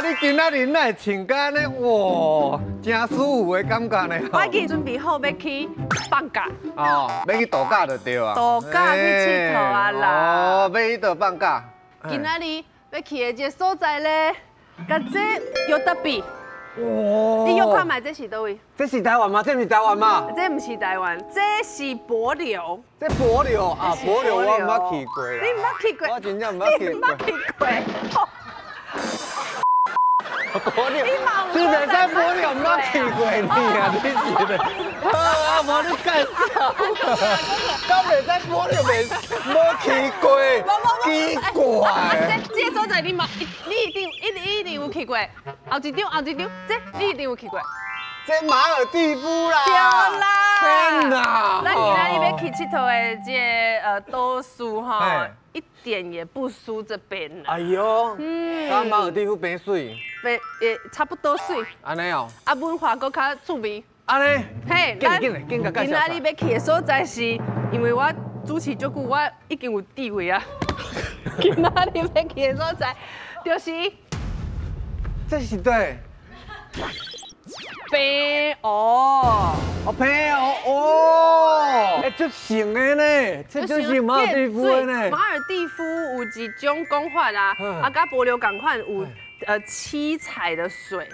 啊，你今仔日哪會穿甲按呢？哇，真舒服的感覺呢。我已經準備好欲去放假。哦，欲去度假就對啊。度假去𨑨迌啊啦。哦，欲去佗放假。今仔日欲去的這个所在咧，佮這有特別。哇！你欲看覓這是佗位？這是台灣嗎？這毋是台灣嗎？這毋是台灣，這是帛琉。這帛琉啊，帛琉我毋捌去過啦。你毋捌去過？我真正毋捌去過。你毋捌去過？帛琉，是袂使帛琉毋捌去過你啊！你是咧？好啊，無你介紹。敢袂使帛琉袂無去過？奇怪。這這個所在你嘛，你一定一定一定有去過。後一張後一張，這你一定有去過。這馬爾地夫啦！對啦！天哪！咱今仔日欲去𨑨迌的這个島嶼吼，一點也不輸這邊。哎喲，佮馬爾地夫比媠？比也差不多媠。按呢哦。啊，文化閣較趣味。按呢？嘿，緊緊緊共介紹。今仔日欲去的所在是，因為我主持足久，我已經有地位啊。今仔日欲去的所在，就是。這是對。澎湖，哦，澎湖，哦，欸，足像的呢，這就是馬爾地夫的呢。馬爾地夫有一種講法啊，啊，佮帛琉仝款有七彩的水，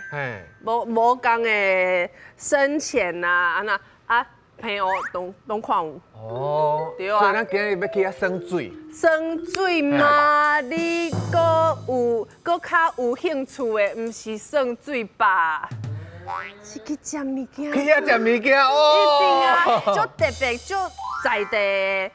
無無仝的深淺啊，按呢啊，澎湖攏攏看有。哦，對啊。所以咱今日欲去遐耍水。耍水嘛，你閣有閣較有興趣的，毋是耍水吧？是去食物件，去遐食物件哦，一定啊，足特別，足在地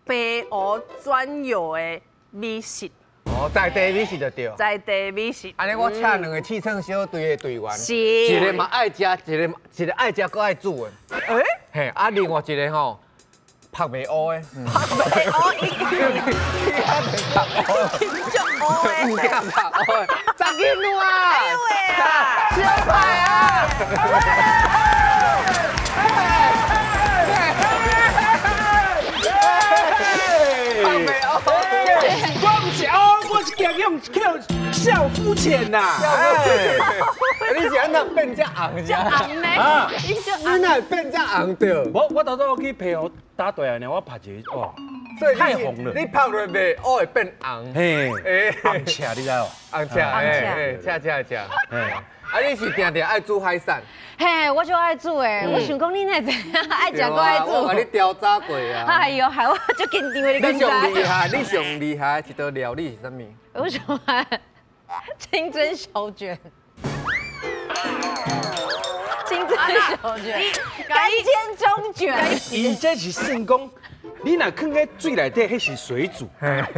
澎湖專有的美食。哦，在地美食就對。在地美食。按呢，我請兩個刺創小隊的隊員，是，一個嘛愛食，一個一個愛食，閣愛煮的。欸？嘿，啊，另外一個吼，曝袂烏的。曝袂烏，已經。去遐曝烏。足烏的。毋驚曝烏的，十囡仔啊！哎呦喂啊！小派啊！我毋是烏，我是驚用叫笑膚淺呐。你是按怎變遮紅？遮紅呢？啊！你哪會變遮紅著？我頭拄去澎湖打對啊，我拍一個哇，太紅了。你拍落袂烏會變紅。嘿，紅赤你知無？紅赤，嘿，赤赤赤。啊，你是定定愛煮海產？嘿，我就愛煮的。我想講你哪會知影愛食閣愛煮。我共你調查過啊。哎喲，害我足緊張的，你你上厲害，你上厲害一道料理是啥物？我上愛清蒸小卷。清蒸小卷，乾煎中卷。伊這是算講，你若囥佇水內底，彼是水煮；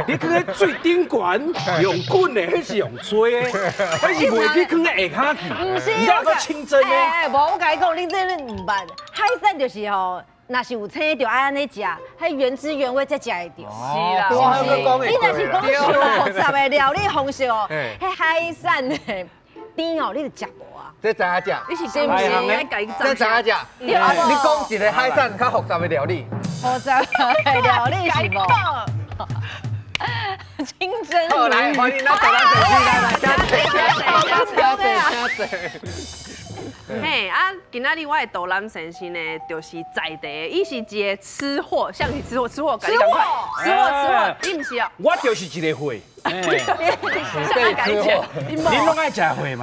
你囥佇水頂懸，用滾的，彼是用吹的，彼是袂去囥佇下跤去。毋是，你閣清蒸的。欸，無，我共你講，你這你毋捌。海產就是吼，若是有青就愛按呢食，彼原汁原味才食會著。是啦，你若是講傷複雜的料理方式哦，彼海產的甜哦，你就食無啊。這知影食？你是是毋是愛共伊這知影食？你講一個海產較複雜的料理。複雜的料理是無？清蒸。好，來，歡迎咱台灣電視來來，請坐，請坐，請坐。嘿，啊，今仔日我的導覽先生呢，就是在地，伊是一個吃貨，像是吃貨，吃貨，吃貨，吃貨，吃貨，你毋是哦？我就是一個貨。你攏愛食貨嘛？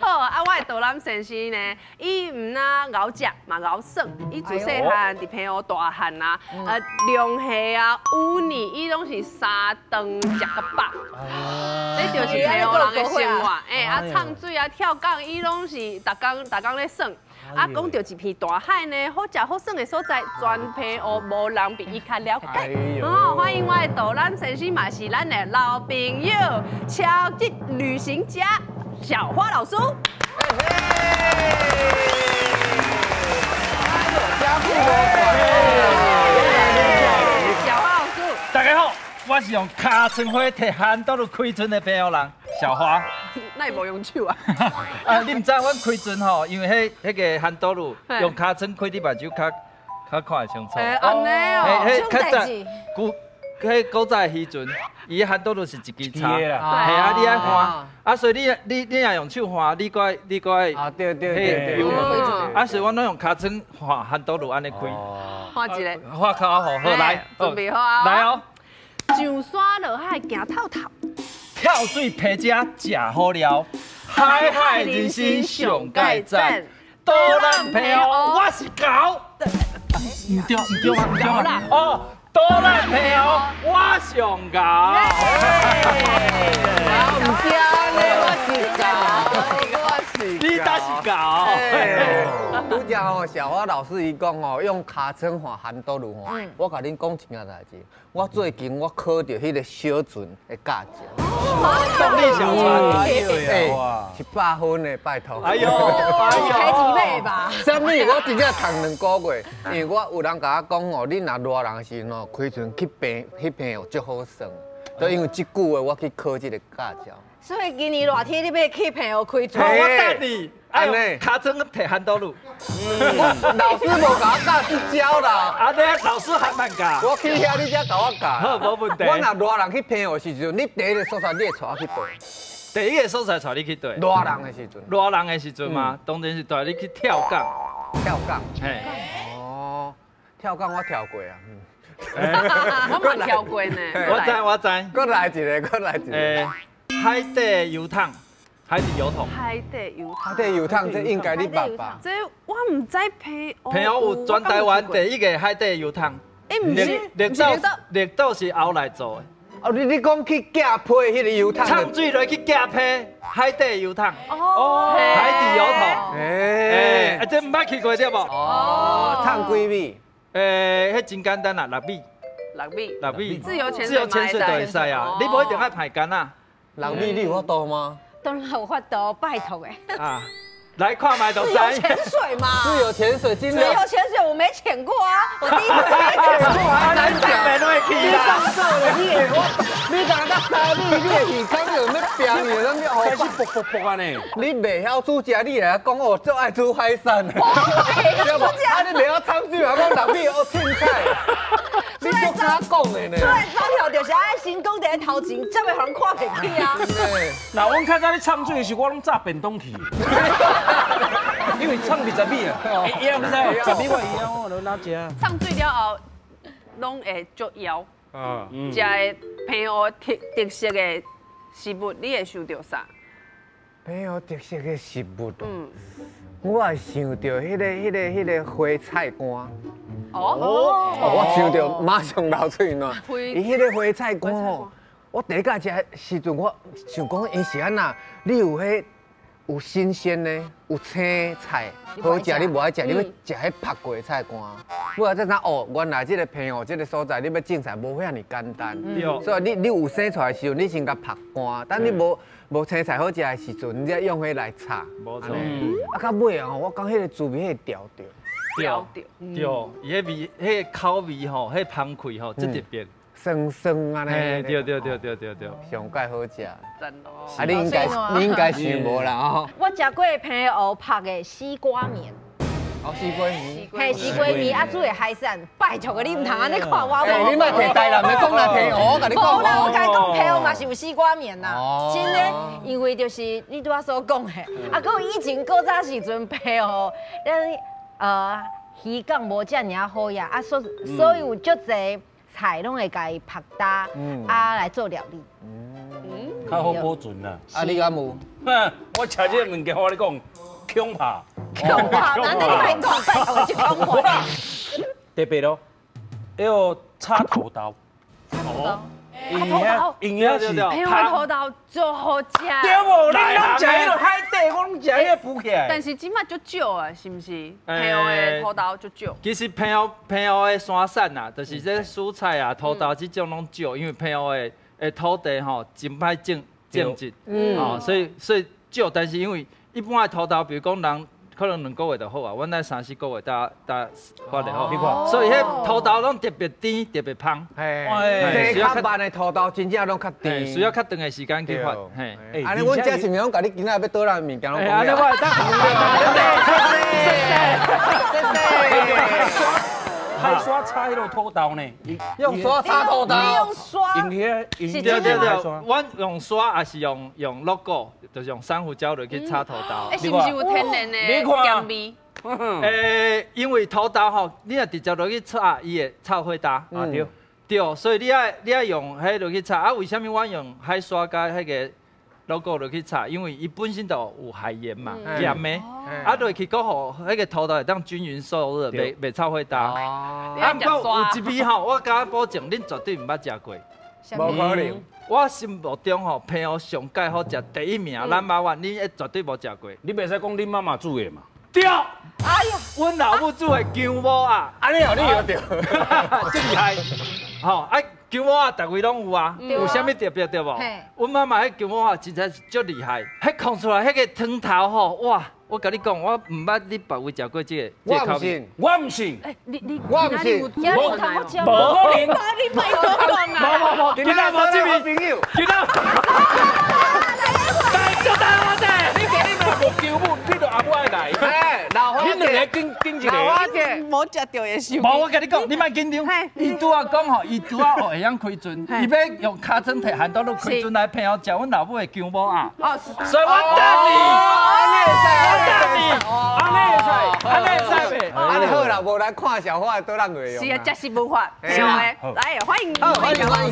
好，啊，我的導覽先生呢，伊毋但𠢕食嘛𠢕耍，伊自細漢佇澎湖大漢啊，龍蝦啊、烏泥，伊攏是三頓食甲飽。這就是澎湖人的生活。欸，啊，唱水啊、跳港，伊攏是逐工逐工咧耍。啊，講著一片大海呢，好食好耍的所在，全澎湖無人比伊較了解。哦，歡迎我的導覽先生嘛是咱的老朋友，超級旅行家小花老師。小花老師，大家好，我是用尻川火替韓多路開船的澎湖人小花。那會無用手啊？啊，你毋知阮開船吼，因為彼彼個韓多路用尻川開，你目睭較較看會清楚。欸，按呢哦。彼較早古彼古早的渔船，伊番肚露是一支叉，系啊，你爱换，啊，所以你若用手换，你閣你閣愛啊，對對對對，啊，所以我攏用尻川換番肚露按呢開，換一个，換較好，好來，準備好啊，來哦，上山落海行透透，跳水皮食食好料，海海人生上蓋讚，導覽澎湖我是猴，毋對毋對毋對啦，哦。導覽澎湖，我上猴。唔對呢，我是猴，我是，你才是猴。拄才吼，小花老師伊講吼，用尻川換番肚露吼，我共恁講一件代誌。我最近我考著彼个小船的駕照。動力小船，欸，100分的，拜託。哎呦，哎呦，開錢買吧？啥物？我真正讀兩個月，因為我有人共我講哦，你若熱人的時陣哦，開船去平去澎湖足好耍。就因為這句話，我去考這个駕照。所以今年熱天你欲去澎湖開船？我等你。按呢，尻川提番肚露。老師無共我教這招啦。啊，你老師還慢教。我去遐，你才共我教。好，無問題。我若熱人去澎湖的時陣，你第一个所在你會帶我去佗？第一个所在帶你去佗？熱人的時陣。熱人的時陣嘛，當然是帶你去跳港。跳港。嘿。哦，跳港我跳過啊。我嘛跳過呢。我知我知。閣來一个，閣來一个。海底油桶。海底油桶，海底油，海底油桶，這應該你捌吧？這我毋知澎湖，澎湖有全台灣第一个海底油桶。欸，毋是，綠島，綠島是後來做的。哦，你講去寄批彼个油桶？氅水落去寄批海底油桶。哦，海底油桶。欸，啊，這毋捌去過對無？哦，氅幾米？欸，彼真簡單啦，6米。6米。6米。自由潛自由潛水就會使啊，你無一定愛排竿啊。6米你有法度嗎？當然有法度，拜託的。啊，來看覓就知。自由潛水嘛。自由潛水，自由潛水我沒潛過啊，我第一次沒潛過啊。咱上面都會去啦。你我，你剛才3米，你的耳孔就欲拼去，咱欲開始噗噗噗按呢。你袂曉煮食，你會講哦，足愛煮海產。我袂曉煮食。啊，你袂曉氅水嘛？講6米學凊彩。你足早講的呢？出來走跳就是愛先講佇咧頭前，才袂予人看袂起啊。那阮較早咧氅水的時，我攏炸便當去。因為氅20米啊，會枵你知無？10米我會枵，我就哪食。氅水了後，攏會足枵。食的澎湖特色的食物，你會想著啥？澎湖特色的食物，我會想著彼个花菜乾。哦，我想著馬上流喙涎。伊彼个花菜乾吼，我第一擺食的時陣，我想講伊是按怎？你有彼有新鮮的，有青菜好食，你無愛食，你欲食彼曝過的菜乾。尾仔才知哦，原來這个澎湖這个所在，你欲種菜無遐爾簡單。所以你有生菜的時陣，你先共曝乾，等你無青菜好食的時陣，你才用彼來炒。無錯。啊，到尾啊，我講彼个滋味，彼个調著。對，對，伊彼味，彼个口味吼，彼香氣吼，真特別。酸酸按呢。對對對對對對，上蓋好食。讚咯。啊，你應該想無啦吼。我食過澎湖曝的絲瓜麵。哦，絲瓜麵。嘿，絲瓜麵啊，煮的海產，拜託个，你毋通按呢看我。欸，你莫提台南的，講來澎湖，我共你講。無啦，我共你講澎湖嘛是有絲瓜麵啦，真的，因為就是你拄仔所講的，啊，閣有以前古早時陣澎湖，咱漁港無遮爾仔好呀，啊，所以有足濟菜攏會共伊曝焦，啊來做料理。較好保存啦。啊，你敢有？我食這个物件，我跟你講，恐怕。恐怕，那你莫講，拜託就恐怕。特別咯，彼个插土豆。插土豆。營養是，澎湖土豆足好食。對無？你攏食彼个海底，我攏食彼个浮起來。但是這擺足少啊，是毋是？澎湖的土豆足少。其實澎湖的山產啊，就是這蔬菜啊、土豆這種攏少，因為澎湖的土地吼真歹種植，哦，所以少。但是因為一般的土豆，比如講人可能2個月就好啊，阮愛3、4個月才發就好。你看，所以彼土豆攏特別甜，特別芳。嘿，較慢的土豆真正攏較甜，需要較長的時間去發。嘿，按呢，阮遮是毋是攏共你今仔欲倒來的物件攏講了？按呢我會當。謝謝。謝謝。海刷擦彼个土豆呢？用刷擦土豆。用刷。用彼个，对对对，阮用刷也是用鹿骨，就是用珊瑚礁落去擦土豆。欸，是毋是有天然的咸味？因为土豆吼，你若直接落去炒，伊会臭火焦。啊对。对，所以你爱用彼落去炒。啊，为啥物我用海刷佮彼个鹿骨落去炒？因为伊本身就有海盐嘛，盐的。啊，落去阁予彼个土豆会当均匀受热，袂臭火焦。啊，毋过有一味吼，我敢保证，恁绝对毋捌食过。无可能。我心目中吼，澎湖上盖好食第一名，咱妈妈，你绝对无食过。你袂使讲恁妈妈煮的嘛？对。哎呀，阮老母煮的姜母仔，按呢哦，你有对，足厉害。吼，啊，姜母仔逐位拢有啊，有啥物特别对无？阮妈妈彼姜母仔真正是足厉害，彼控出来彼个汤头吼，哇！我共你讲，我毋捌你别位食过这个。我毋信，我毋信。欸，你我毋信，无可能，无可能。你莫讲啊！无无无，今仔无这味朋友，今仔。来，就大我者，你今日若无姜母，你就阿母爱来。哎，老花姐，你两个紧紧一个。老花姐，无食著会受。无，我共你讲，你莫紧张。伊拄仔讲吼，伊拄仔学会晓开船，伊欲用尻川提韩刀路开船来澎湖食阮老母的姜母仔。哦，所以我等你。我等你，按呢会使，按呢会使袂？按呢好啦，无来看笑话都咱袂用。是啊，这是文化，是的。来，欢迎，欢迎，欢迎。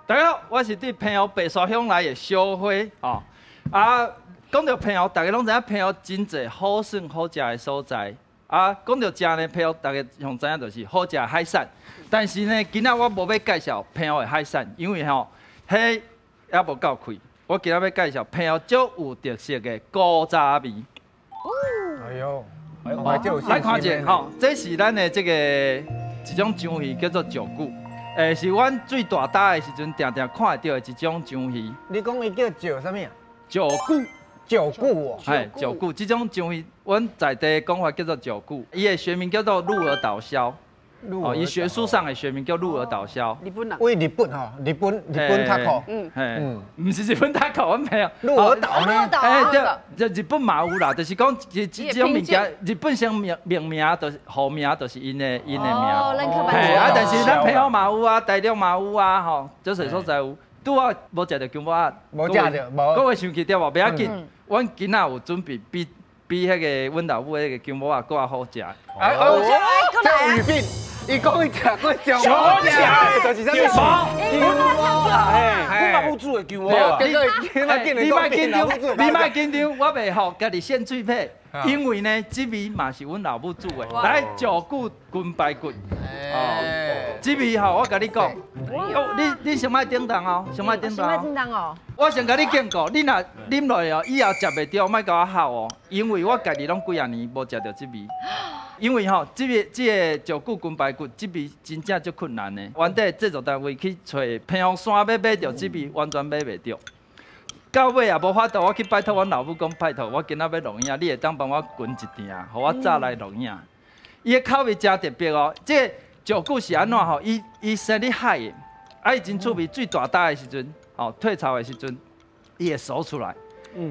大家好，我是对澎湖白沙乡来的小花哦。啊，讲到澎湖，大家拢知影澎湖真济好耍好食的所在。啊，讲到食呢，澎湖大家上知影就是好食海产。但是呢，今仔我无欲介绍澎湖的海产，因为吼，彼犹无够气。我今仔欲介绍澎湖足有特色的古早味。哎呦，来看一下吼，这是咱的这个一种章鱼，叫做石骨。是阮最大胆的时阵，定定看会到的一种章鱼。你讲伊叫石啥物啊？石骨。石骨哦。嘿，石骨这种章鱼，阮在地讲法叫做石骨，伊的学名叫做鹿儿岛鸮。哦，伊学术上的学名叫鹿儿岛鸮。日本人。为日本吼，日本塔口。嗯。嘿，毋是日本塔口，阮朋友。鹿儿岛呢？哎，对，这日本嘛有啦，就是讲这种物件，日本先命名，就是号名，就是𪜶的名。哦，咱刻板。嘿，啊，但是咱朋友嘛有啊，大陆嘛有啊，吼，这济所在有。拄仔无食著姜母仔，无食著，无。各位生气对无？袂要紧，阮今仔有准备比彼个阮老母彼个姜母仔阁较好食。哎，这有语病。伊讲伊食过上好食，就是啥物？姜母仔，阮老母煮的姜母仔。你莫紧张，你莫紧张，我袂予家己献喙䫌，因为呢，这味嘛是阮老母煮的。来，石骨熏排骨。哦，这味吼，我共你讲，你先莫叮当哦，先莫叮当。先莫叮当哦。我先共你警告，你若啉落去哦，以后食袂著，莫共我吼哦，因为我家己拢几仔年无食著这味。因为吼，这个石骨熏排骨，这味真正足困难的。原底制作单位去揣澎湖山欲买著这味，完全买袂著。到尾也无法度，我去拜托阮老母讲，拜托我今仔欲录影，你会当帮我熏一鼎，予我早来录影。伊的口味真特别哦，这个石骨是按怎吼？伊生伫海的，啊，伊真趣味，水大大的时阵，吼退潮的时阵，伊会踅出来。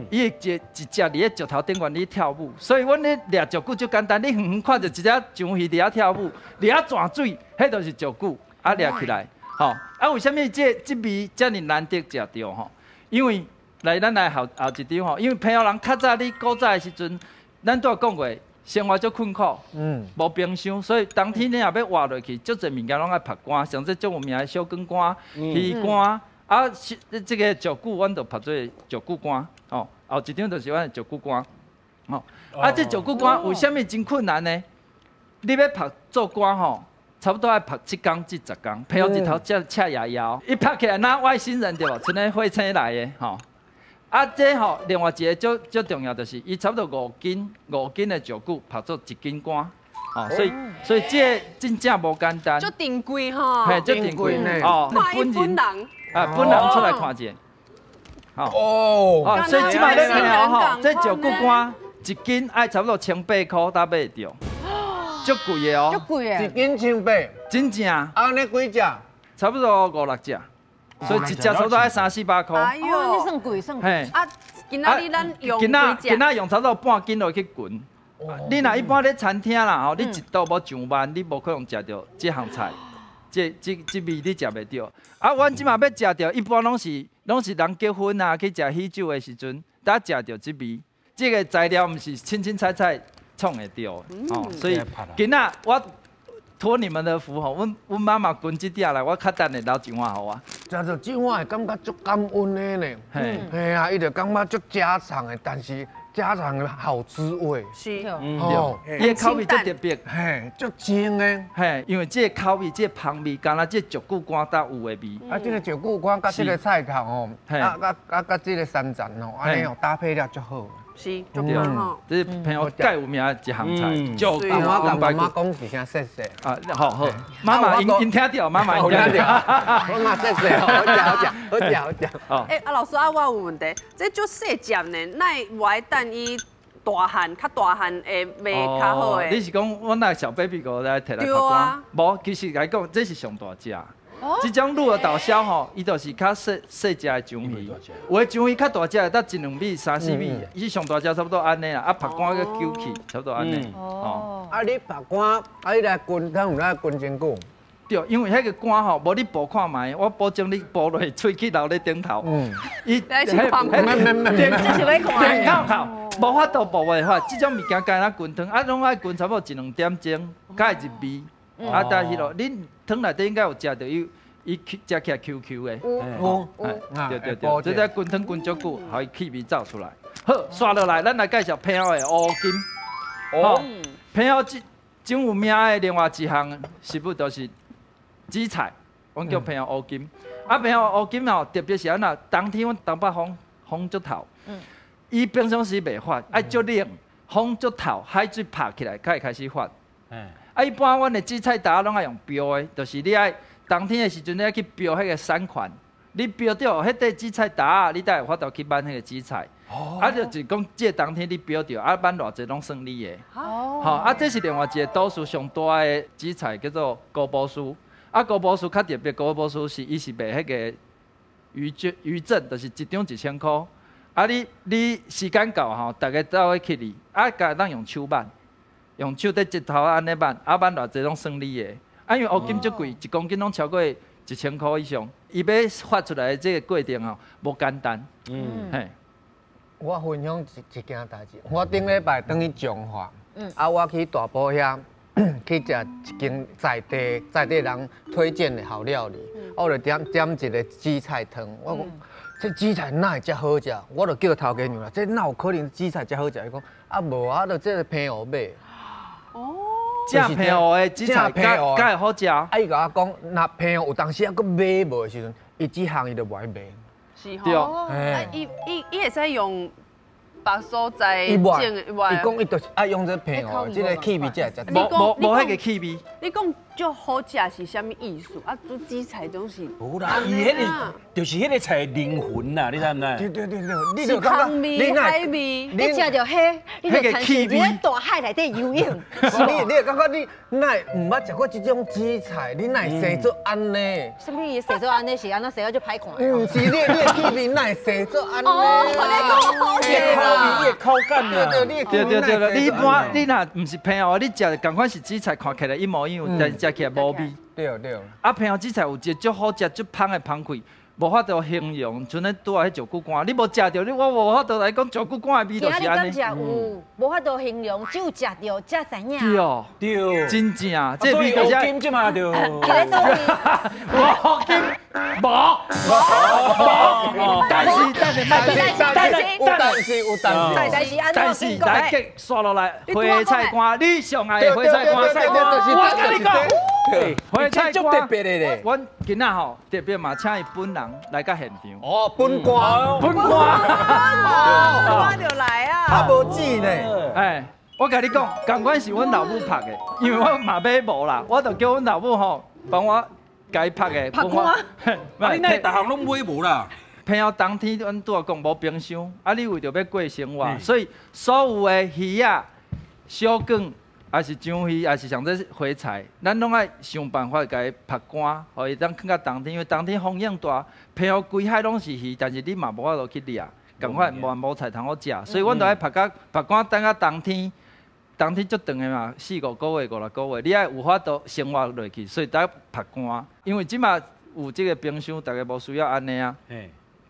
伊会一只伫咧石头顶悬咧跳舞，所以阮咧掠石骨足简单，你远远看著一只章鱼伫遐跳舞，伫遐转水，彼就是石骨，啊掠起来，吼，啊为啥物这味遮尔难得食著吼？因为来咱来后后一张吼，因为澎湖人较早你古早的时阵，咱拄仔讲过，生活足困苦，无冰箱，所以冬天你若欲活落去，足济物件拢爱曝干，像这足有名的小卷干、鱼干。啊，这个石骨，阮就曝做石骨干，吼。后一张就是阮的石骨干，吼。啊，这石骨干为啥物真困难呢？你欲曝做干吼，差不多爱曝7工至10工，澎湖日头遮赤炎炎，伊曝起来若外星人对无？像咧火星来的吼。啊，这吼另外一个足重要就是，伊差不多5斤的石骨曝做1斤干，哦，所以这个真正无简单。足珍贵吼。嘿，足珍贵哦。看伊本人。啊，本人出来看一下，好哦，所以这摆咧听吼，这石骨干一斤爱差不多1800块才买得著，足贵的哦，足贵的，一斤1800，真正。啊，按呢几只？差不多5、6只。所以一隻差不多愛三四百箍。哎呦，你算貴算貴。啊，今仔日咱用今仔用差不多半斤落去滾。你若一般咧餐廳啦吼，你一桌無上萬，你無可能食著這項菜，這味你食袂著。啊，阮這馬欲食著，一般攏是人結婚啊，去食喜酒的時陣，才食著這味。這個材料毋是凊凊彩彩創會著，哦，所以今仔我托你們的福吼，阮媽媽滾這鼎來，我較等下留一碗予我。食著這碗會感覺足感恩的呢。嘿啊，伊就感覺足家常的，但是家常的好滋味。是，哦，伊的口味足特別，嘿，足清的，嘿，因為這個口味、這個香味，敢若這石久乾才有的味。啊，這個石久乾佮這個菜頭吼，啊，這個山芋吼，按呢哦搭配了足好。是，足香吼。這是朋友蓋有名的一項菜，就我共媽媽講一聲謝謝。啊，好好，媽媽𪜶聽著，媽媽𪜶聽著。媽媽謝謝，好食好食好食好食。欸，啊老師啊，我有問題，這足細隻呢，哪會無愛等伊大漢，較大漢會賣較好的？你是講阮那小 baby 哥來提來曝光？無，其實來講，這是上大隻。這種鹿兒島鰫吼，伊就是較細細隻的章魚，有的章魚較大隻，得一兩米、三四米，伊上大隻差不多按呢啦，啊，曝乾閣揪起，差不多按呢。哦。啊，你曝乾，啊，你來熏，敢有來熏真久？對，因為彼個乾吼，無你補看覓，我保證你補落去，喙齒留咧頂頭。伊，這是欲看。頂頭，無法度補的話，這種物件敢若熏湯，啊，攏愛熏差不多一兩點鐘，才會入味。啊，但是咯，恁湯內底應該有食著伊，伊食起來 Q Q 的。有有，對對對，這個熏湯熏足久，予伊氣味走出來。好，煞落來，咱來介紹澎湖的烏金。哦，澎湖這真有名的另外一項食物就是紫菜，阮叫澎湖烏金。啊，澎湖烏金吼，特別是按怎，冬天阮東北風風足透，伊平常時袂發，愛足冷，風足透，海水拍起來，才會開始發。啊，一般阮的紫菜脩攏愛用標的，就是你愛冬天的時陣，你愛去標彼個山環，你標著彼塊紫菜脩，你才有法度去挽彼個紫菜。啊，就是講這個冬天你標著，啊，挽偌濟攏算你的。哦。吼，啊，這是另外一個島嶼上大的紫菜，叫做高波酥。啊，高波酥較特別，高波酥是伊是賣彼個魚券魚證，就是一張1000箍。啊，你時間到吼，逐家走去去啊，共當用手挽。用手佇指頭按呢挽，啊挽偌濟攏算你的。啊，因為烏金足貴，一公斤攏超過1000箍以上。伊欲發出來的這個過程吼，無簡單。嘿。我分享一件代誌，我頂禮拜轉去彰化，啊，我去大埔遐去食一間在地人推薦的好料理，我就點一個紫菜湯，我講這紫菜哪會遮好食？我就叫頭家娘啦，這哪有可能紫菜遮好食？伊講啊無啊，就這個澎湖買。哦，正澎湖的紫菜，敢會好食？啊，伊共我講，若澎湖有當時猶閣買無的時陣，伊這項伊就無愛賣。是吼，啊，伊會使用別所在種的，伊講伊就是愛用這澎湖，這個氣味才會食。無彼個氣味。你講足好食是啥物意思？啊，煮紫菜總是。無啦，伊彼個就是彼個菜的靈魂啦，你知毋知？對對對對，你就感覺你海味，你食著彼，你就親像佇大海內底游泳。你會感覺你哪會毋捌食過這種紫菜？你哪會生做按呢？啥物生做按呢？是按怎生啊？足歹看。毋是，你的氣味哪會生做按呢？哦，你講好食啊！你的口感啊！對對對對對，你一般你若毋是澎湖，你食仝款是紫菜，看起來一模一樣，但是食起來無味。對對。啊，澎湖紫菜有一個足好食、足芳的芳氣，無法度形容。像咱拄仔彼石久乾，你無食著，你我無法度來講石久乾的味就是按呢。今仔日感覺有，無法度形容，只有食著才知影。對對，真正，這味就是。烏金這嘛就。徛咧佗位？烏金無無，但是但是但是但是有但是，但是但是來繼續落來，花菜乾，你上愛的花菜乾，我共你講。花菜足特別的咧，阮今仔吼特別嘛，請伊本人來到現場。哦，本官，本官，我就來啊！啊，無錢呢。哎，我共你講，仝款是阮老母拍的，因為我嘛買無啦，我就叫阮老母吼幫我共伊拍的。拍乾。啊，你哪會逐項攏買無啦？澎湖冬天，阮拄仔講無冰箱，啊，你為著欲過生活，所以所有的魚仔、小卷。也是章鱼，也是像这花菜，咱拢爱想办法共伊曝干，予伊当囥到冬天，因为冬天风影大，澎湖规海拢是鱼，但是你嘛无法度去掠，仝款无无菜通好食，所以阮就爱曝甲曝干，等到冬天。冬天足长的嘛，四五个月、五六个月，你爱有法度生活落去，所以得曝干。因为这马有这个冰箱，大家无需要按呢啊。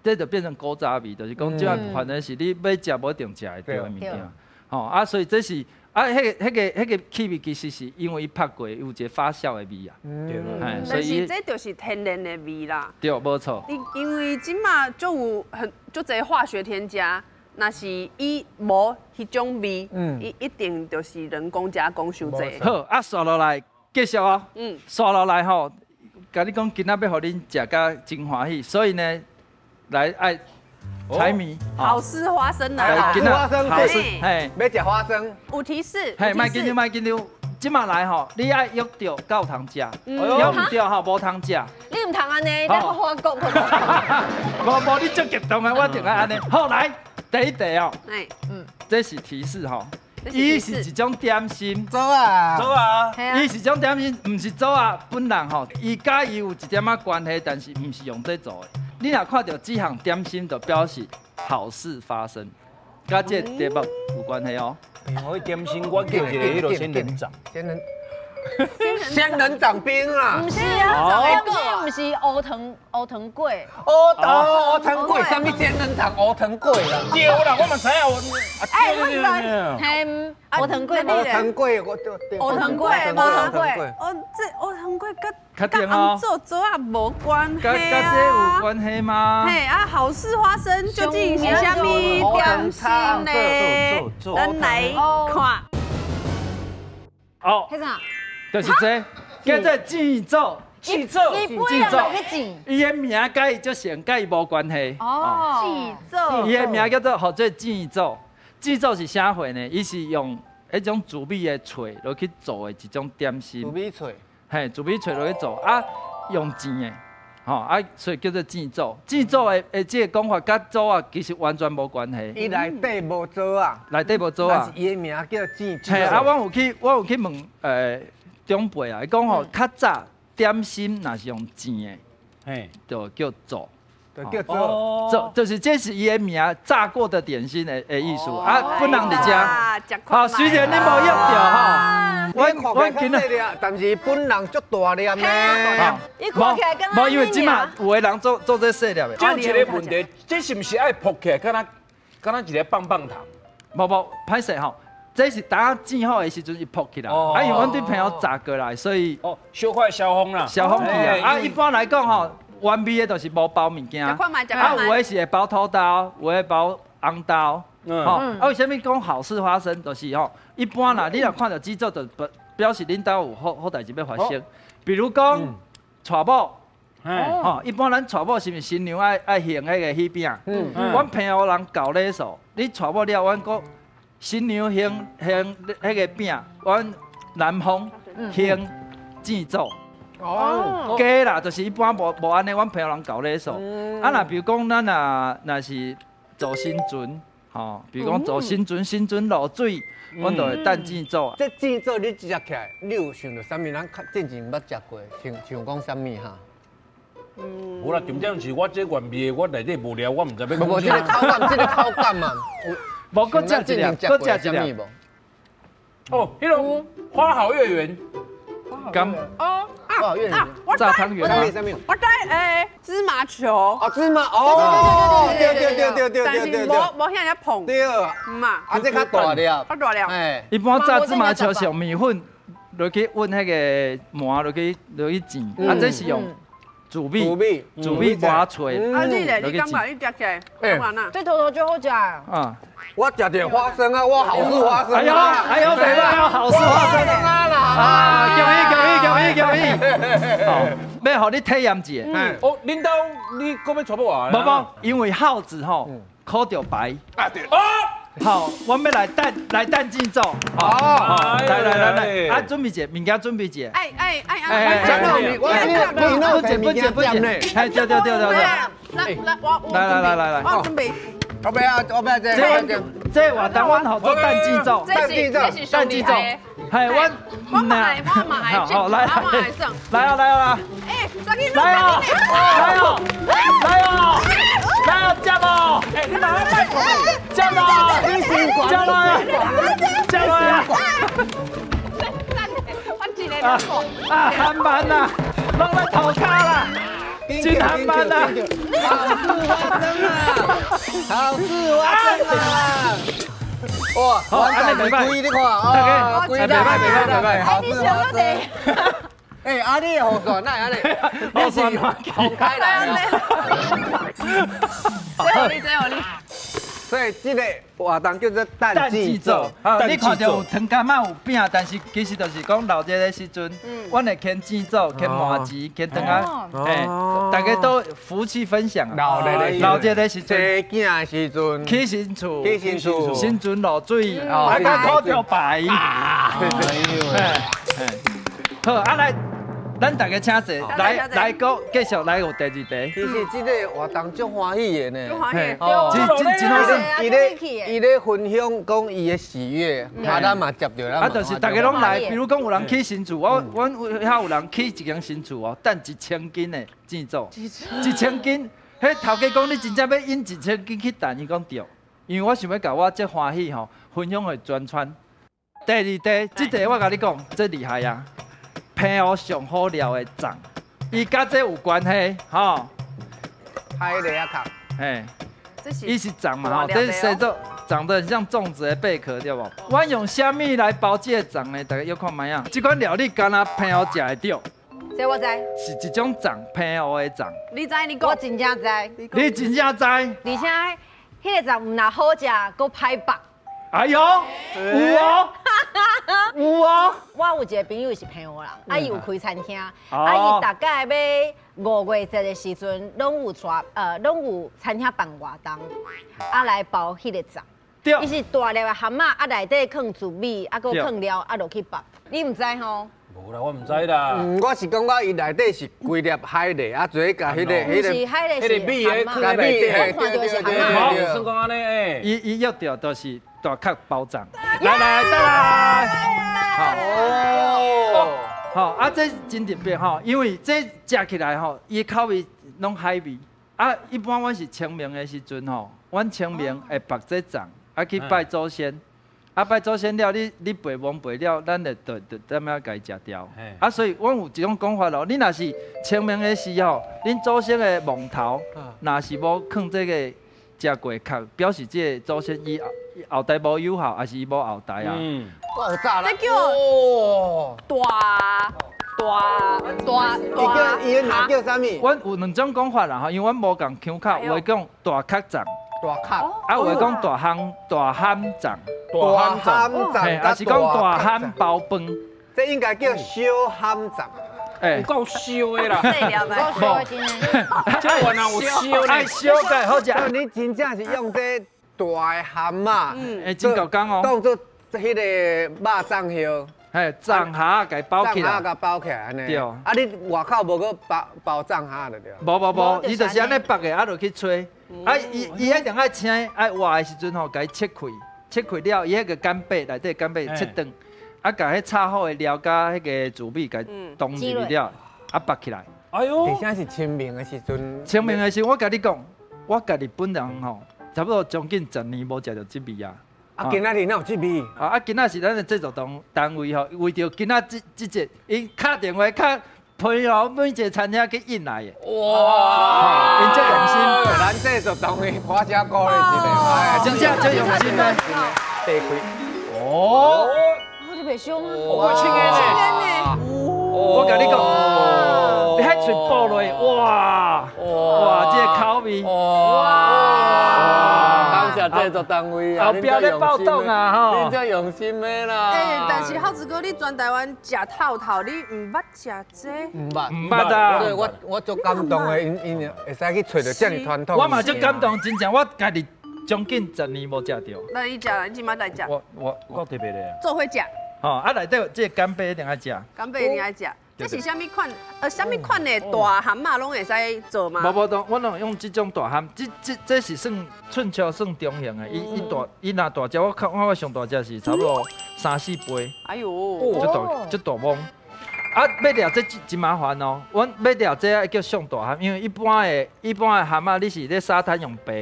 这就变成古早味，就是讲这反正是你欲食无一定食会著的物件。吼啊，所以这是啊，彼个气味其实是因为伊曝过，有一个发酵的味啊。对。但是这就是天然的味啦。对，无错。因为这马就有很足济化学添加。若是伊无彼种味，伊一定就是人工加工伤济。好，啊，煞落来继续哦。煞落来吼，共你讲，今仔欲予恁食甲真欢喜，所以呢，来爱猜谜。好吃花生啊！好吃花生，好吃，嘿，欲食花生。有提示。嘿，莫紧张，莫紧张。这马来吼，你爱约著才有通食，约毋著吼无通食。你毋通按呢，你好好讲。无无，你足激动的，我定爱按呢。好来。第一题哦，这是提示吼，伊是一种点心，棗啊，棗啊，伊是一种点心，毋是棗仔本人吼，伊佮伊有一点仔关系，但是毋是用这做的。你若看著这项点心，就表示好事发生，佮这个题目有关系哦。我点心，我叫一个彼个仙人掌，仙人掌冰啊！毋是啊，毋是乌糖粿。乌糖粿，啥物仙人掌乌糖粿啦？对啦，我嘛知影。哎，我知。乌糖粿，乌糖粿，我乌糖粿，乌糖粿。哦，这乌糖粿佮红棗棗仔无关系啊。佮这有关系吗？嘿啊，好事花生究竟是啥物点心呢？咱来看。哦。啥？就是这，叫做煎棗，煎棗，煎棗，伊的名佮伊足像，佮伊无关系。哦，煎棗，伊的名叫做号做煎棗，煎棗是啥货呢？伊是用彼种紫米的脆落去做的一种点心。紫米脆，嘿，紫米脆落去做啊，用煎的，吼啊，所以叫做煎棗。煎棗的这个讲法，佮棗仔其实完全无关系。伊内底无棗仔，内底无棗仔，但是伊的名叫煎棗。嘿，啊，我有去问，长辈啊，伊讲吼，较早点心若是用煎的，嘿，就叫做，就叫做，做就是这是伊的名，炸过的点心的意思啊，不能伫遮。好，虽然你无约著吼，我今仔，但是本人足大粒呢。伊看起来敢无，因为这马有的人做做这细粒的。这一个问题，这是毋是爱曝起来，敢若一个棒棒糖？无无，歹势吼。这是当煎好的时阵，伊曝起来，啊，因为阮对朋友炸过来，所以哦，小可消风啦，消风气啊。啊，一般来讲吼，原味的就是无包物件，啊，有的是会包土豆，有的包红豆，吼。啊，为啥物讲好事发生？就是吼，一般啦，你若看著制作，就表示恁兜有好好代志欲发生。比如讲，娶某，吼，一般咱娶某是毋是新娘爱爱还彼个喜饼？阮澎湖人搞礼数，你娶某了，阮阁新娘还彼个饼，阮男方还煎棗。哦，假啦，就是一般无无按呢，阮澎湖人搞礼数。啊，若比如讲咱若是做新船，吼，比如讲做新船，新船落水，阮就会等煎棗。这煎棗你食起来，你有想著啥物？咱较之前毋捌食过，像像讲啥物哈？无啦，重点是我这原味的，我内底无聊，我毋知欲讲啥。无，这个口感，这个口感嘛。无，阁食一粒，阁食一粒。哦，彼种花好月圆。甘哦，花好月圆。炸汤圆。我知诶，芝麻球。哦，芝麻哦，对对对对对对对。但是无无遐尔膨。对。嘛。啊，这较大粒。较大粒。哎。一般炸芝麻球是用面粉落去滚彼个馍落去落去煎，啊，这是用紫米，紫米磨脆。啊，你咧？你感觉你食起来？哎，这头头就好食。啊。我食著花生啊，我好事花生。哎呦，哎呦，袂歹哦，好事花生啊啦！啊，恭喜恭喜恭喜恭喜！好，欲予你体验一下。哦，恁兜你阁欲娶某啊？无无，因为孝子吼考著牌。啊对。哦。好，我欲来等来等进做。好，来来来来，啊，准备一下，物件准备一下。哎哎哎哎，我不不不不，哎，对对对对对。来来，我来来来来来，我准备。我不要，我不要这。这活动阮号做蛋制作，蛋制作，蛋制作。系我，我嘛爱，我嘛爱，好来，我嘛爱耍。来啊来啊来！哎，来啊来哦来哦来哦，接哦！哎，你哪来拜托？接哦！接落来！接落来！我一个两个。啊，韩慢啊，拢来涂跤啦！真韩慢啊！好事发生啊！好事发生啊！哇，完蛋，你故意你看啊，故意袂歹袂歹袂歹，好事发生。哎，阿你好算，那阿你，你是红开来。这予你，这予你。所以这个活动叫做蛋祭祖。你看到有糖柑仔有饼，但是其实就是讲闹热的时阵，阮会牵钱祖、牵麻糍、牵糖仔，哎，大家都福气分享。闹热的时阵，生囝的时阵，起新厝，起新厝，新船落水，啊，甲苦条牌。好，啊来。咱大家请坐，来来，阁继续来有第二题。其实这个活动足欢喜的呢，足欢喜，真真好耍。伊咧分享讲伊的喜悦，啊，咱嘛接著咱。啊，就是大家拢来，比如讲有人起新厝，我阮遐有人起一间新厝哦，等1000斤的钱祖，1000斤，彼头家讲你真正欲用1000斤去等，伊讲对，因为我想欲共我这欢喜吼分享予全村。第二题，这题我共你讲，这厉害啊！澎湖上好料的粽，伊佮这有关系，吼。海螺仔壳，嘿，伊是粽嘛，吼，这是做长得很像粽子的贝壳，对无？阮用啥物来包这个粽呢？大家约看觅啊。这款料理敢若澎湖食会著？这我知。是一种粽，澎湖的粽。你知你讲。我真正知。你真正知。而且，彼个粽毋但好食，阁歹缚。哎呦，有哦，有哦。我有一个朋友是澎湖人，啊，伊有开餐厅，啊，伊大概欲五月节的时阵，拢有带，拢有餐厅办活动，啊，来包彼个粽。对。伊是大粒的蚶仔，啊，内底放糯米，啊，阁放料，啊，落去包。你毋知吼？无啦，我毋知啦。我是感觉伊内底是规粒海螺，啊，做共彼个、彼个、彼个米的，放在内底，对对对，算讲按呢，哎。伊约著就是大壳包粽，来来来，好哦，好啊，这真特别吼，因为这食起来吼，伊口味拢海味啊。一般阮是清明的时阵吼，阮清明会缚这粽，啊去拜祖先，啊拜祖先了，你拜亡拜了，咱就就就踮遐共伊食掉。啊，所以阮有一种讲法咯，你若是清明的时候，恁祖先的墓头若是无囥这个食过壳，表示这个祖先伊后代无有效，还是伊无后代啊？嗯，爆炸啦！这叫大大大大，伊个名叫啥物？阮有两种讲法啦，吼，因为阮无仝腔口，有的讲大壳粽，大壳，啊有的讲大蚶大蚶粽，大蚶粽，嘿，还是讲大蚶包饭，这应该叫小蚶粽。哎，有够烧的啦！无，这原来有烧爱烧才好食。你真正是用这大的蚶仔，哎，真够工哦。当做彼个肉粽叶，嘿，粽盒共包起来，粽盒共包起来按呢。对。啊，你外口无阁包包粽盒就对。无无无，伊就是按呢缚的，啊，落去吹。啊，伊一定爱青，爱活的时阵吼，共伊切开，切开了，伊彼个干贝内底干贝切断。啊，共彼炒好的料佮彼个糯米共冻入去了，啊缚起来。哎呦！而且是清明的时阵。清明的时阵，我共你讲，我家己本人吼，差不多将近10年无食著这味啊。啊，今仔日哪有这味？啊，今仔是咱的制作单位吼，为著今仔这这节，𪜶敲电话敲澎湖每一个餐厅去应来的。哇！𪜶足用心，咱制作单位破车鼓励一下，哎，真正足用心的。第开。哦。袂伤啊！我青烟呢？我共你讲，你彼喙剥落，哇哇，这个口味，哇！感谢制作单位啊，后壁咧报道啊，吼，恁遮用心的啦。哎，但是浩子哥，你全台湾食透透，你毋捌食这？毋捌，毋捌啊！所以我足感动的，𪜶𪜶会使去揣著遮尔传统。我嘛足感动，真正我家己将近10年无食著。那你食，你这摆来食。我够特别的。做伙食。吼，啊内底这个干贝一定爱食。干贝一定爱食。这是啥物款？啥物款的大蚶仔拢会使做吗？无无，我拢用这种大蚶，这是算寸尺算中型的。伊伊大，伊若大只，我看我上大只是差不多三四倍。哎呦，足大足大網。啊，欲掠這真麻煩哦。阮欲掠這叫上大蚶，因為一般的蚶仔，你是咧沙灘用爬，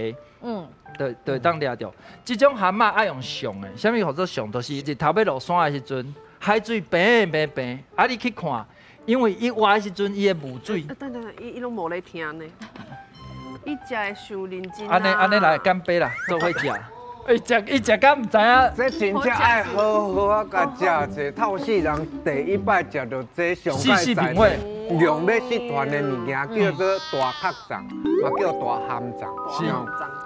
就會當掠著。這種蚶仔愛用上的，啥物叫做上？就是日頭欲落山的時陣，海水平平平，啊，你去看，因為伊活的時陣，伊會霧水。等等，伊攏無咧聽呢。伊食的傷認真。按呢按呢來乾杯啦，做伙食。伊食敢毋知影？這真正愛好好啊，共食者，透世人第一擺食著這上蓋在用欲失傳的物件，叫做大殼粽，嘛叫大蚶粽。是，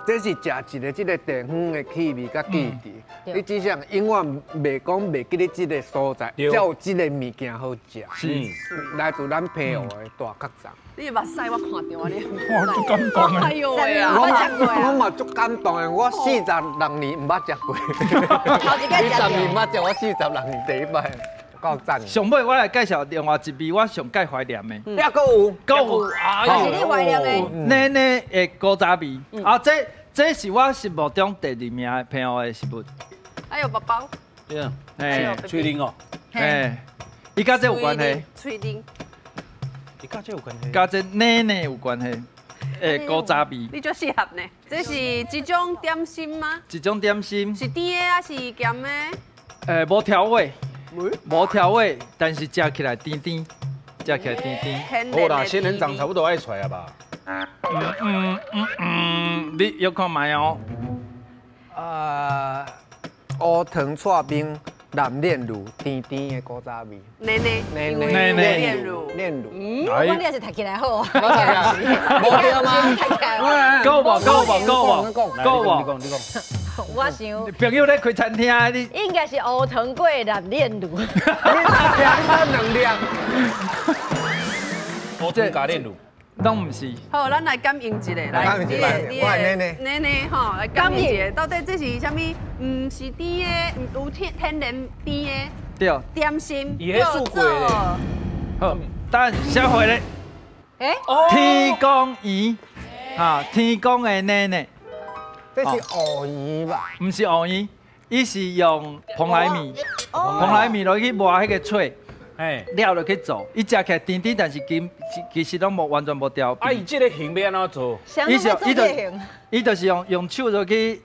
這是食一个這个地方的氣味佮記憶。你只想永遠袂講袂記得這个所在，才有這个物件好食。是，來自咱澎湖的大殼粽。你的目屎我看著啊！你，我足感動的。哎呦喂啊！我嘛足感動的，我46年毋捌食過。頭一擺食。20年毋捌食，我46年第一擺，夠讚。上尾我來介紹另外一味我上蓋懷念的。抑閣有，閣有，還是你懷念的？奶奶的古早味。啊，這是我心目中第二名的澎湖的食物。哎呦，寶寶。對啊。哎，喙奶哦。哎，伊佮這有關係。喙奶。伊佮這有關係。佮這奶奶有關係。古早味。你足適合呢？這是一種點心嗎？一種點心。是甜的還是鹹的？無調味，無調味，但是食起來甜甜，食起來甜甜。好啦，仙人掌差不多愛出來吧？你有看覓哦？啊，烏糖剉冰。藍煉乳甜甜的古早味，奶奶奶奶奶煉乳煉乳，我你也是讀起來好，無對嗎？夠無夠無夠無夠無？你講，我想朋友咧開餐廳，你應該是烏糖粿藍煉乳。你兩兩粒，烏糖加煉乳。攏毋是。好，咱來感應一下，來，你的你的奶奶奶奶吼，來感應一下，到底這是啥物？毋是甜的，有天然甜的。對。點心。伊彼雪櫃咧。好，等下回咧。欸？天公圓，哈，天公的奶奶。這是芋圓吧？毋是芋圓，伊是用蓬萊米，蓬萊米落去磨彼個脆。了就去做，伊食起來甜甜，但是其實攏無完全無調。啊，伊這個形欲按怎做？伊就是用手落去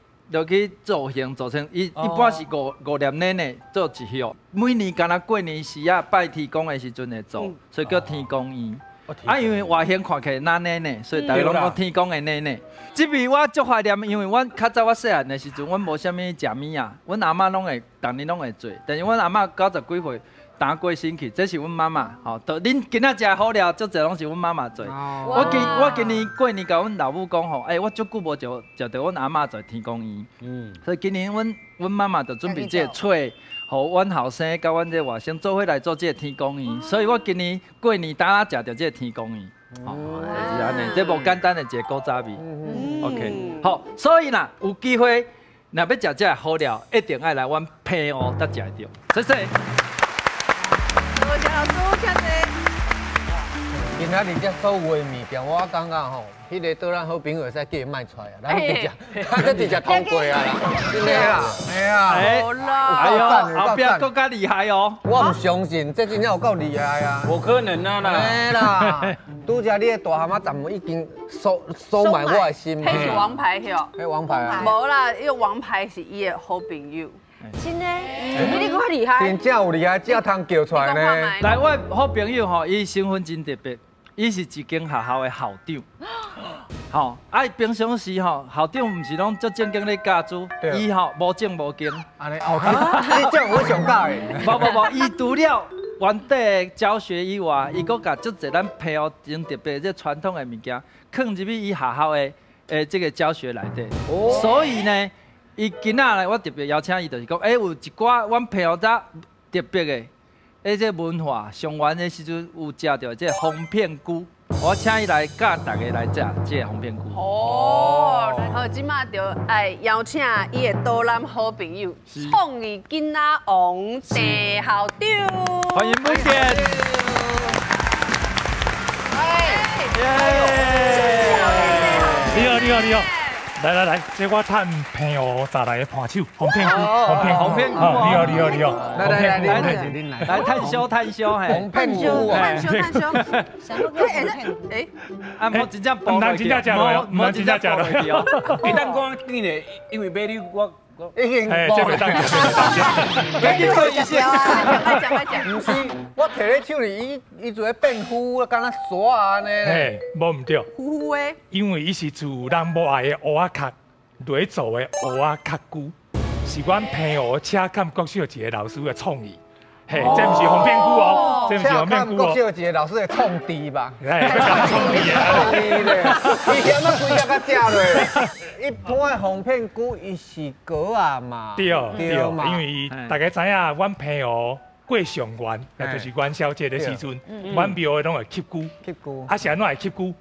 造型，做成伊一般是五粒奶奶做一葉。每年敢若過年時啊拜天公的時陣會做，所以叫天公圓。啊，因為外形看起來若奶奶，所以大家攏講天公的奶奶。這味我足懷念，因為阮較早我細漢的時陣，阮無啥物食物啊，阮阿嬤攏會，逐年攏會做，但是阮阿嬤90幾歲。打過身去，這是阮媽媽吼。恁今仔食好料，足濟攏是阮媽媽做。我今年過年共阮老母講吼，欸，我足久無食著阮阿嬤做天公圓。所以今年阮媽媽就準備這個脆，予阮後生佮阮這外甥做伙來做這個天公圓。所以我今年過年當仔食著這個天公圓。吼，就是按呢，這無簡單的一個古早味。OK，好，所以啦，有機會若欲食這個好料，一定愛來阮澎湖才食會著。謝謝。多謝老師，謝謝。今仔日這所有的物件，我感覺吼，彼个對咱好朋友會使叫伊莫出來啊，咱直接，咱這直接通過啊啦，真的啦，嘿啊，好啦，哎呦，後壁閣較厲害哦。我毋相信，這真正有夠厲害啊！無可能啊啦！嘿啦，拄才你的大蚶仔站已經收買我的心。彼是王牌哟，彼王牌啊！無啦，彼个王牌是伊的好朋友。真的，你閣較厲害。真正有厲害，這通叫出來呢。來，我好朋友吼，伊身份真特別，伊是一間學校的校長。吼，啊，平常時吼，校長毋是攏足正經咧教書，伊吼無正無經。按呢，哦，你這我上教的。無，伊除了原底的教學以外，伊閣共足濟咱澎湖真特別這傳統的物件，囥入去伊學校的這個教學內底。所以呢。伊今仔來，我特別邀請伊，就是講，欸，有一寡阮澎湖遮特別的，這文化上元的時陣有食著這方片菇，我請伊來教大家來食這個方片菇。哦，好，這馬就愛邀請伊的導覽好朋友，創意囡仔王鄭校長。歡迎文健。哎，你好，你好，你好。來來來，這我趁澎湖摘來的伴手，紅片菇，紅片菇，紅片菇，你好，你好，你好，來來來，你來，來探修探修，紅片菇，探修探修，哎，啊，無真正毋通真正食落，毋通真正食落。會當講緊的，因為買你我。已經，這袂當食，趕緊做醫生。來食來食。毋是，我提咧手裡，伊做咧變糊，敢若沙按呢。嘿，無毋對。糊糊的。因為伊是自人無愛的芋仔殼來做的芋仔殼菇，是阮澎湖赤崁國小一個老師的創意。嘿，這毋是紅片菇哦，這毋是紅片菇哦。國小一個老師的創意吧？嘿，創意啊！創意咧，伊嫌仔規只甲食落。一般的紅片菇伊是果仔嘛？對對，因為大家知影，阮澎湖過上元，也就是元宵節的時陣，阮廟的攏會吸菇。吸菇。啊，是按怎會吸菇？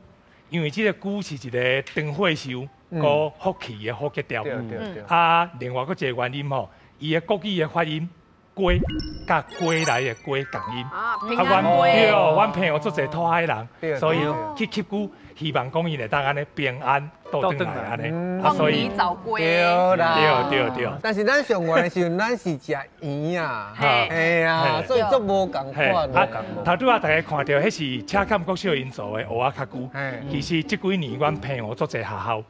因為這個菇是一個長歲壽、閣福氣的好格調。對對對。啊，另外閣一個原因吼，伊的國語的發音。龜佮歸來的龜仝音，啊，平安龜。對，阮澎湖足濟討海人，所以去吸菇，希望講伊會當按呢平安倒轉來按呢。啊，所以找龜。對啦，對對對。但是咱上元的時陣，咱是食圓啊，嘿啊，所以足無仝款。啊，頭拄仔大家看著，彼是赤崁國小𪜶做的芋仔殼菇。其實這幾年，阮澎湖足濟學校，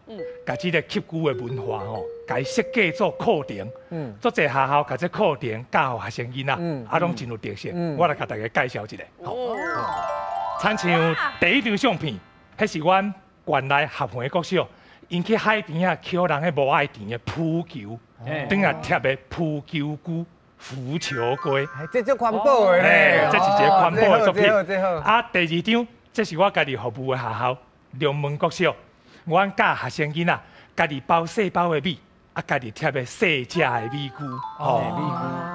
共這个吸菇的文化吼，共伊設計做課程，足濟學校共這課程教予學生囡仔，啊，攏真有特色。我來共大家介紹一下。親像第一張相片，彼是阮縣內合肥國小，𪜶去海邊仔抾人彼無愛田的浮球，轉來貼的浮球菇、浮球龜。這足環保的咧，這是一个環保的作品。啊，第二張，這是我家己服務的學校龍門國小，阮教學生囡仔家己包細包的米。啊，家己貼的細隻的米菇，吼，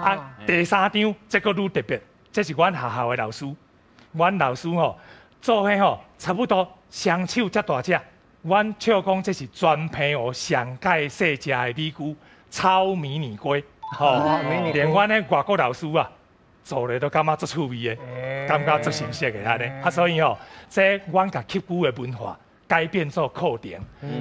啊，第三張這閣愈特別，這是阮學校的老師，阮老師吼做彼吼差不多雙手遮大隻，阮笑講這是全澎湖上蓋細隻的米菇，超迷你龜，吼，連阮彼外國老師啊做咧都感覺足趣味的，感覺足新鮮的按呢，啊，所以吼，這阮共吸菇的文化改變做課程，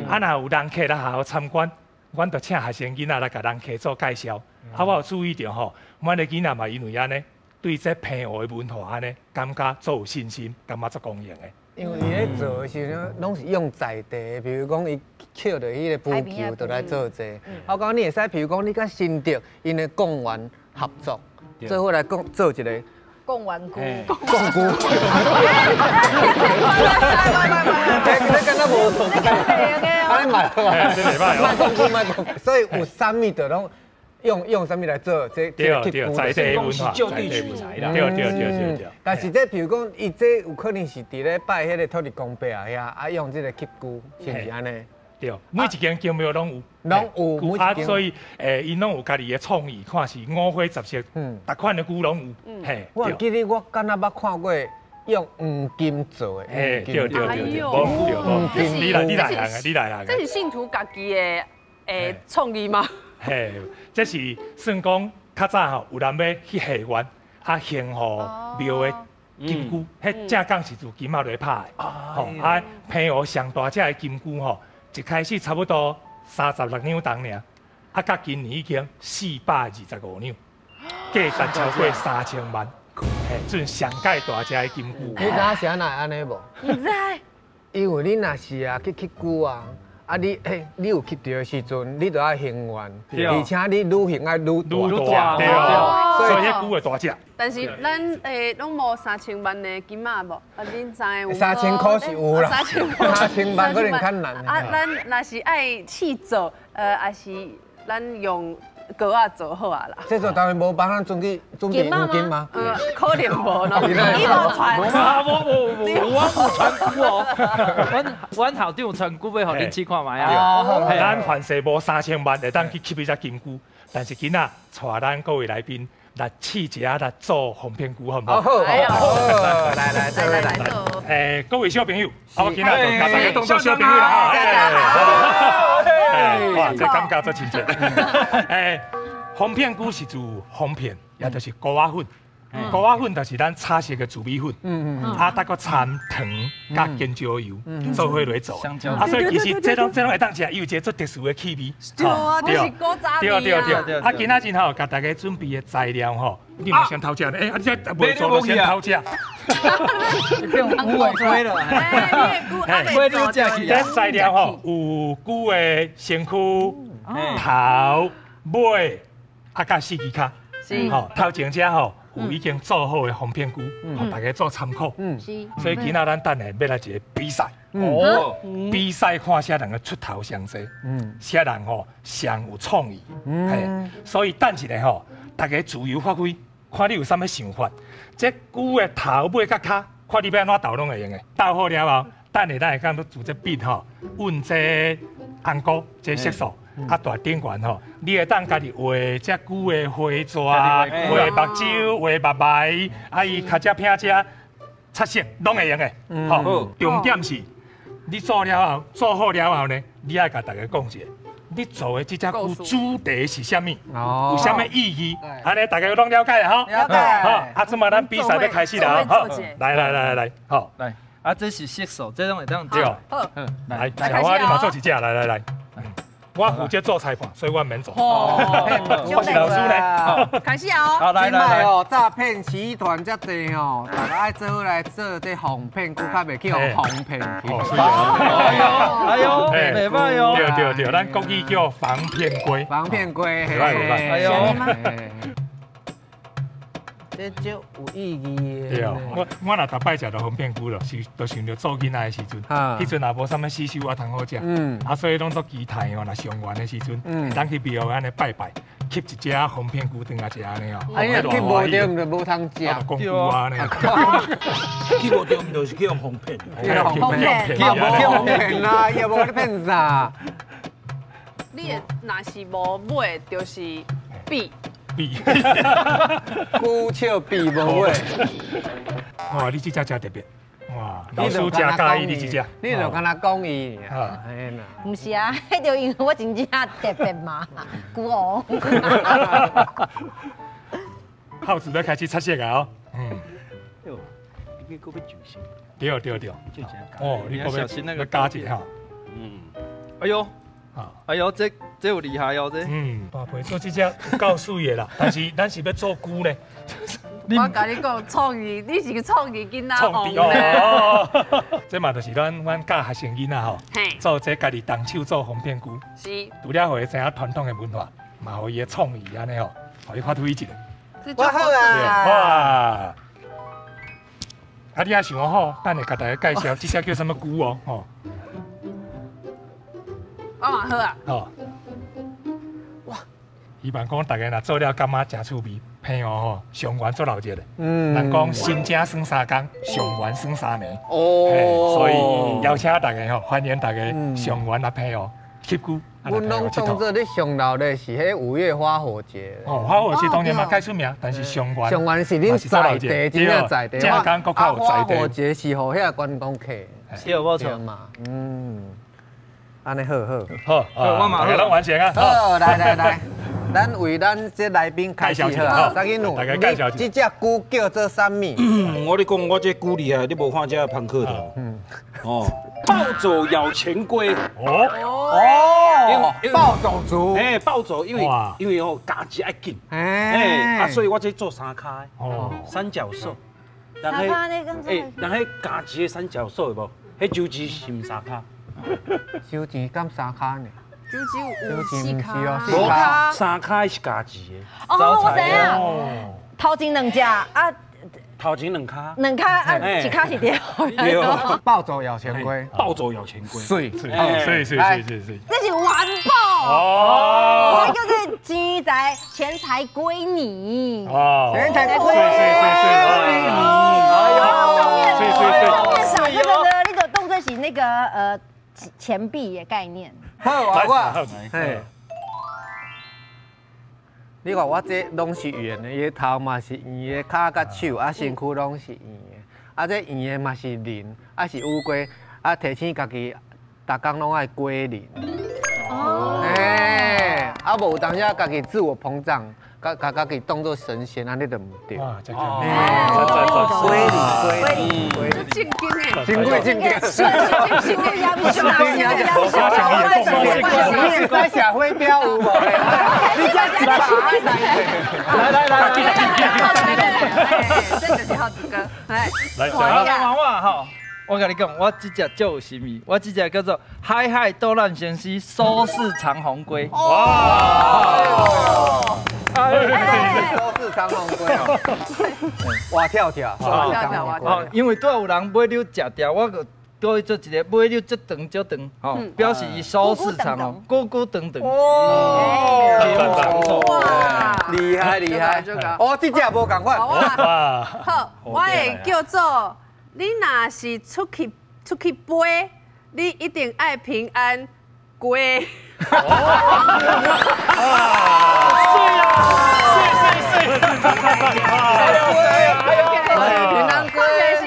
啊，若有人客來學校參觀。阮就請學生囡仔來共人客做介紹，啊，我有注意著吼，阮的囡仔嘛因為按呢，對這澎湖的文化按呢，感覺足有信心，感覺足光榮的。因為伊咧做的時陣，攏是用在地，比如講伊抾著彼个浮球，就來做這個。我講你會使，比如講你佮新竹𪜶的貢丸合作，做伙來講做一个。貢丸菇，貢菇，你敢若無同，安尼賣，賣貢菇賣貢菇，所以有啥物就攏用啥物來做這這個在地文化，就地取材啦。對對對對對。但是這比如講，伊這有可能是佇咧拜彼个土地公伯啊遐，啊用這個吸菇，是毋是按呢？對，每一間宮廟攏有，攏有，每一間。啊，所以𪜶攏有家己的創意，看是五花十色，逐款的菇攏有。嘿，我記得我敢若捌看過用黃金做的。嘿，對對對對，無對無。你來你來行的，你來行的。這是信徒家己的創意嗎？嘿，這是算講較早吼，有人欲去下願，啊，獻予廟的金龜，彼正港是自金仔來拍的。吼，啊，澎湖上大隻的金龜吼。一開始差不多36兩重爾，啊，到今年已經425兩，價值超過3000萬，嘿，準上蓋大隻的金龜。你知影是按怎會按呢無？毋知。因為你若是啊去乞龜啊，啊你嘿，你有乞著的時陣，你就愛還願，而且你愈還愛愈大，對，所以彼龜會大隻。但是咱攏無3000萬的金仔無？啊，恁知有？3000箍是有啦，3000萬可能較難。啊，咱若是愛試做，還是咱用糕仔做好啊啦。這做當然無幫咱準備準備黃金嗎？可能無咯。你無傳？我無傳龜哦。阮校長有傳龜欲予恁試看覓啊。咱凡勢無3000萬會當去吸彼隻金龜，但是今仔帶咱各位來賓來試一下來做紅片龜，好唔好？好，來來來來來。各位小朋友，我今仔就共大家當做小朋友啦。哇，這感覺足親切。紅片龜是自紅片，也就是菇仔粉，菇仔粉就是咱炒色的紫米粉，啊，再閣摻糖佮干椒油做伙來做。啊，所以其實這攏會當食，伊有一個足特殊的氣味。對啊，就是古早味啊。對對對。啊，今仔日吼，共大家準備的材料吼，你們先偷食咧。欸，啊，這袂做就先偷食。變無尾龜了。哎，你這材料吼，有龜的身軀、頭、尾，啊，佮四支跤。吼，頭前遮吼有已經做好的防騙龜，予大家做參考。所以今仔咱等下欲來一個比賽。哦，比賽看啥人的出頭上濟，啥人吼上有創意。嘿，所以等一下吼，大家自由發揮，看你有啥物想法。這龜的頭尾佮跤，看你欲按怎鬥攏會用的。鬥好了後，等下咱會當做這筆吼，揾這紅菇，這色素。啊，大頂懸吼，你會當家己畫這龜的花蛇、畫目睭、畫目眉，啊，伊跤隻片隻擦色攏會用的。吼，重點是，你做了後，做好了後呢，你愛共大家講一下，你做的這隻龜主題是啥物？有啥物意義？按呢大家攏了解吼？了解。好，啊，這擺咱比賽欲開始啦，好，來來來來，好，來，啊，這是色素，這攏會當對。好，來，小花你嘛做一隻，來來來。我負責做裁判，所以我免做。我是老師呢。開始哦。好，來來來哦，詐騙集團遮濟哦，大家愛做伙來做這防騙，閣較袂去予防騙去。哎呦，哎呦，袂歹哦。對對對，咱國語叫防騙龜。防騙龜，哎呦。這足有意義的。對哦，我若逐擺食著防騙龜咯，是就想著做囡仔的時陣，彼陣也無啥物死繡仔通好食，啊，所以攏做期待哦，若上元的時陣，當去廟按呢拜拜，吸一隻防騙龜轉來食按呢哦。啊，你若吸無著，毋就無通食。講龜啊呢。吸無著，毋就是去予防騙。去予防騙，去予騙啦，伊也無你騙啥。你的若是無買，就是比。比，龜笑比無尾。哇，你這隻真特別，哇，老師真佮意你這隻。你就敢若講伊，毋是啊，彼就因為我真正特別嘛，龜王。耗子欲開始擦色啊！哦，嗯。喲，你閣欲上色？對對對。哦，你閣欲加一下。嗯。哎呦。哎呦，這有厲害哦，這。嗯，大皮做這隻夠媠的啦，但是咱是欲做龜呢。我共你講，創意，你是個創意囡仔王哦。這嘛就是阮教學生囡仔吼，做這家己動手做防騙龜。是。除了予伊知影傳統的文化，嘛予伊的創意按呢吼，予伊發揮一下。我好啊。哇！啊，你也想好，等下共大家介紹這隻叫啥物龜哦，吼。我嘛好啊。哦。哇！希望講大家若做了感覺誠趣味，澎湖吼上元做鬧熱的。嗯。人講新正耍三工，上元耍三暝。哦。所以邀請大家吼，歡迎大家上元來澎湖吸龜。阮攏當做咧上鬧熱是彼五月花火節。哦，花火節當然嘛較出名，但是上元。上元是恁在地，真正在地。正講閣較有在地。花火節是予遐觀光客。是無錯嘛。嗯。按呢好好，好，我嘛攏完成啊！好，來來來，咱為咱這來賓開始好，啥囡大家介紹這隻龜叫做啥物？我咧講，我這龜厲害，你無看這芳克圖？嗯，哦，暴走咬錢龜。哦哦，暴走族。哎，暴走，因為哦，家己愛緊，哎，啊，所以我這做三跤的，哦，三角獸。三跤那個？哎，人彼家己的三角獸有無？彼手指是毋三跤？手指敢三跤呢？手指有四跤，四跤，三跤是家己的。哦，我知影。頭前兩隻啊，頭前兩跤，兩跤啊，一跤是對。對。暴走咬錢龜，暴走咬錢龜。媠媠媠媠媠。這是環保。哦。這叫做錢財，錢財歸你。哦。錢財歸你。上面上面撒這個呢，你就當作是那個錢幣的概念。好，我，嘿，你看我這攏是圓的，伊的頭嘛是圓的，跤佮手啊身軀攏是圓的，啊這圓的嘛是人，啊是烏龜，啊提醒家己，逐工攏愛歸零。哦。哎，啊無有當時家己自我膨脹，佮共家己当做神仙，按呢就毋对。哇，这个，归你归你归正经的，真过正经。你会使写火标有无？你这一百来来来来，这就是浩子哥，来，来，来换我吼。我共你讲，我这只足有心意，我这只叫做海海斗难先生苏轼长鸿龟。哇！苏轼长鸿龟哦，哇跳跳，跳跳哇哦，因为拄有人买溜食掉，我阁叫伊做一个买溜足长足长，吼，表示伊苏轼长鸿，久久长长。哦，哇，厉害厉害！哦，这只无仝款。好，我会叫做。你若是出去出去飞，你一定爱平安归。哇！水啊！水水水！平安归。这是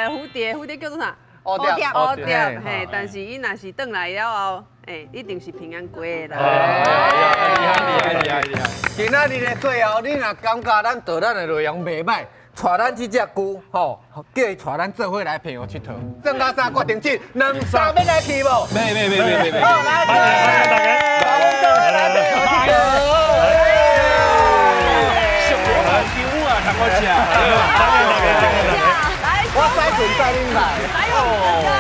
蝴蝶，蝴蝶叫做啥？蝴蝶，蝴蝶。嘿，但是伊若是转来了后，哎，一定是平安归啦。厉害厉害厉害厉害！今仔日的最后，你若感觉咱导览的内容袂䆀，带咱这只龟，吼，叫伊带咱做伙来澎湖𨑨迌。算到三决定这两三欲来去无？袂袂袂袂袂。好，来，来，大家，带阮做伙来澎湖𨑨迌。俗无篮球啊，通我食。我使船载恁来。来，